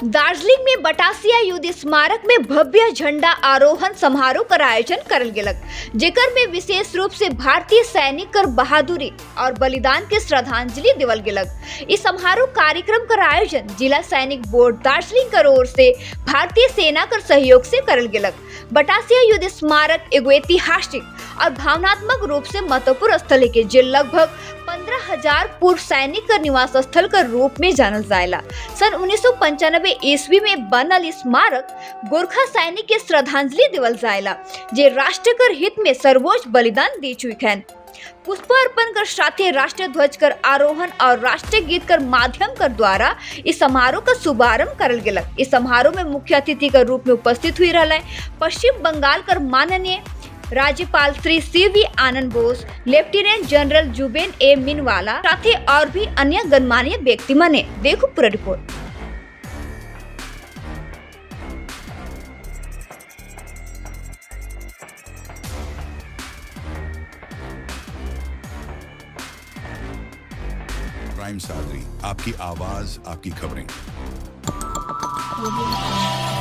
दार्जिलिंग में बटासिया युद्ध स्मारक में भव्य झंडा आरोहण समारोह कर आयोजन करल गेलक, जेकर में विशेष रूप से भारतीय सैनिक कर बहादुरी और बलिदान के श्रद्धांजलि देवल गेलक। इस समारोह कार्यक्रम कर आयोजन जिला सैनिक बोर्ड दार्जिलिंग कर ओर से भारतीय सेना कर सहयोग से करल गेलक। बटासिया युद्ध स्मारक एगो ऐतिहासिक और भावनात्मक रूप से महत्वपूर्ण स्थल है के जे लगभग 15,000 पूर्व सैनिक का निवास स्थल के रूप में जानल जायला। सन 1995 ईस्वी में बनल स्मारक गोरखा सैनिक के श्रद्धांजलि देवल जायला, जे राष्ट्र कर हित में सर्वोच्च बलिदान दे चुकन। पुष्प अर्पण कर साथे राष्ट्रीय ध्वज कर आरोहण और राष्ट्रीय गीत कर माध्यम कर द्वारा इस समारोह का शुभारंभ करल गेलक। इस समारोह में मुख्य अतिथि के रूप में उपस्थित हुई रहले पश्चिम बंगाल कर माननीय राज्यपाल श्री सी we Anand Bose, lieutenant general Zubin ए मिनवाला साथे और भी अन्य गणमान्य व्यक्ति मने। देखो पूरा रिपोर्ट। प्राइम सादरी, आपकी आवाज, आपकी खबरें। Audio.